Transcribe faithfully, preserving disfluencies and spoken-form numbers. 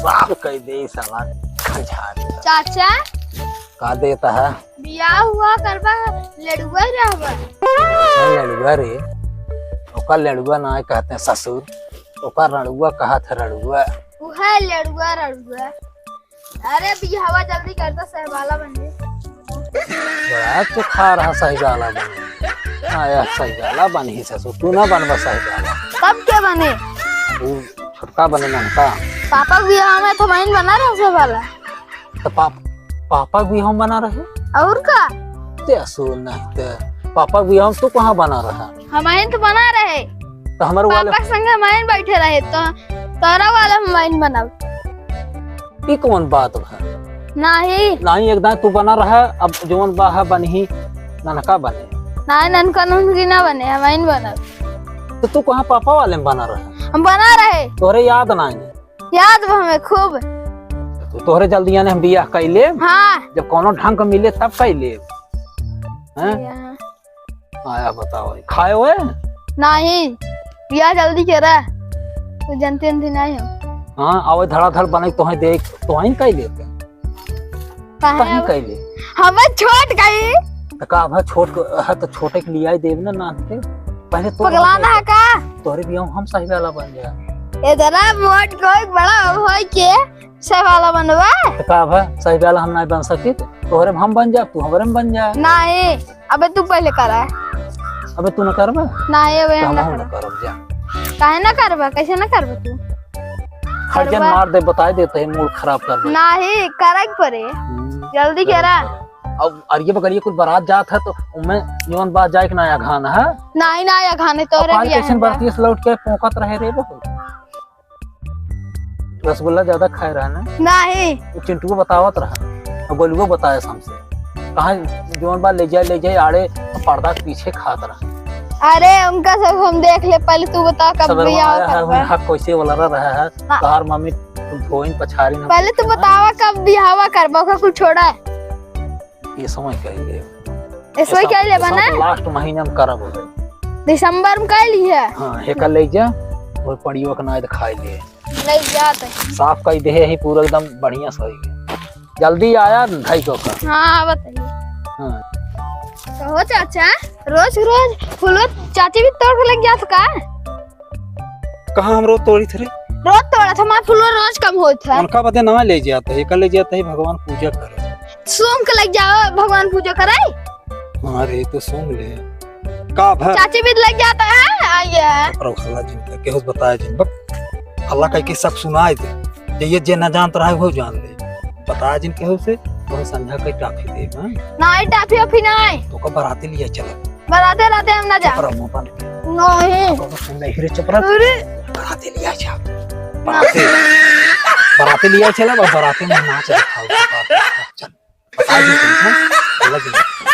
खराब कइ दे साला, खंझार। चाचा, का देता है? बियाह हुआ करबा, लड़ुआ रहबा। अच्छा, लड़ुआ रे, ओका लड़ुआ ना कहते हैं ससुर, ओका रड़ुआ कहत है, रड़ुआ। उहे लड़ुआ, रड़ुआ। अरे बियाहवा जल्दी कर दो, सहबाला बन जाए। बड़ा तो खा रहा सहबाला बन। हाँ यार, सहबाला बन ही ससुर, तू ना बनबा सहबाला। तब के बने? तू छोटका बने नन्हका। पापा के बियाह में तो वहीं बना रहे सहबाला। तो पाप-, पापा के बियाह में बना रहे? और का? ते असुर नहीं ते। पापा के बियाह में तू कहाँ बना रहा? हम वहीं तो बना रहे। तो हमारे वाले पापा के संगे हम वहीं बैठे रहे, तो तोरा वाला हम वहीं बनाओ। ई कौन बात बा? नाही। नाही, एकदम तू बना रहा, अब जौन बा है बनही, ननका बने। नाही, ननका ननकी ना बने, हम आइन बनब। तो तू कहाँ पापा वाले में बना रहा? हम बना रहे। तोहरे याद नाही? याद बा हमें खूब। तो तोहरे जल्दिया ने हम बियाह कइ लेब। हाँ। जब कौनो ढंग का मिले तब कइ लेब। हैं? बियाह। आया बताओ, खाए हुए? नाही, बियाह जल्दी करा, तू जनते जनते नाही हो। हाँ, आवे धड़ाधड़ बने, तोहें देख, तोहें कइ लेते। काहे कहीं अब? कइ ले। हमें छोट कहीं। तो का अब छोट को, हाँ, तो छोटे के लियाइ देब ना, नान के। पहले तो पगला ना है का? तोहरे बियाह हम सहबाला बन जाए। इतना मोट कोई बड़ा होई के सहबाला बनबा? तो का अब सहबाला हम नाही बन सकित? तोहरे में हम बन जाब, तू हमरे में बन जा। नाही, अबे तू पहले करा। अबे तू न करबा? नाही, अबे हम तो ना हम करब। ना करब, जा। काहे ना करबा? कैसे ना करबा तू? हर जन करबा। मार दे, बताइ देते हैं, मूड खराब कर दे। नाही, करे के पड़े। हम्म, जल्दी करे करा। के पड़े। अब अरिये बगरिये कुल बारात जात है तो उनमें जौन बात जाए के ना अघान है। नाही, ना अघान है, तोरे अब काल बियाह कैसन है। बरतिया से लौट के पोंकत रहे रे बहू। रसगुल्ला ज्यादा खाए रहा ना? नाही। वो चिंटुओ बतावत रहा, और गोलुओ बताया हमसे। कहाँ जौन बा ले जाए, ले जाए आड़े पर्दा के पीछे खात रहा। अरे उनका सब हम देख ले, पहले तू बता कब सबेरवा बियाह आया है, करबा? उनका कैसे वाला रहा है, हाँ। तोहार मम्मी धोइन पछारी ना। पहले तू बतावा कब बियाहवा करबा, ओकर कुछ छोड़ा है। ये समय कइ ले। ये समय कइ लेबा ना? Last महीना में करब हो। दिसंबर में कइ ली है। हाँ, एका ले जा, और पड़ियो के नाद खाइ ले। ले जात है। साफ कइ दे ही पूरा एकदम बढ़िया सही। जल्दी आया धई को का। हाँ, बताइए। हाँ। कहो चाचा, रोज रोज फूलो चाची भी तोड़ के लेके जात का? कहाँ हम रोज तोड़ी थे रे? रोज तोड़ा था, हमार फूलो रोज कम होत है। उनका बदे ना ले जात है, एका ले जात है भगवान पूजा करे। सोम के लग जाओ, भगवान पूजा करे। अरे तो सुन ले, का भा? चाची भी लग जाता है, आइए। चुप रहो, हल्ला जिन कर, केहू से बताया जिन, बक। हल्ला कह के सब सुनाए दे। जे, ये जे ना जानत रहा है, वो जान ले। बताया जिन केहू से, वह संझा के टाफी दे, हाँ? नहीं, टाफी वाफी नहीं। तो का बराती लिया चला। बराते रहते हम ना जा। चुप रहो, मुंह बंद कर। नहीं। अब तो सुन ले, हिरे चुप रहो। अरे। बराती लिया जा। बराती, बराती लिया चला, बस बराती में नाच रखा हुआ है। चल। बता दे तुमको, अलग है।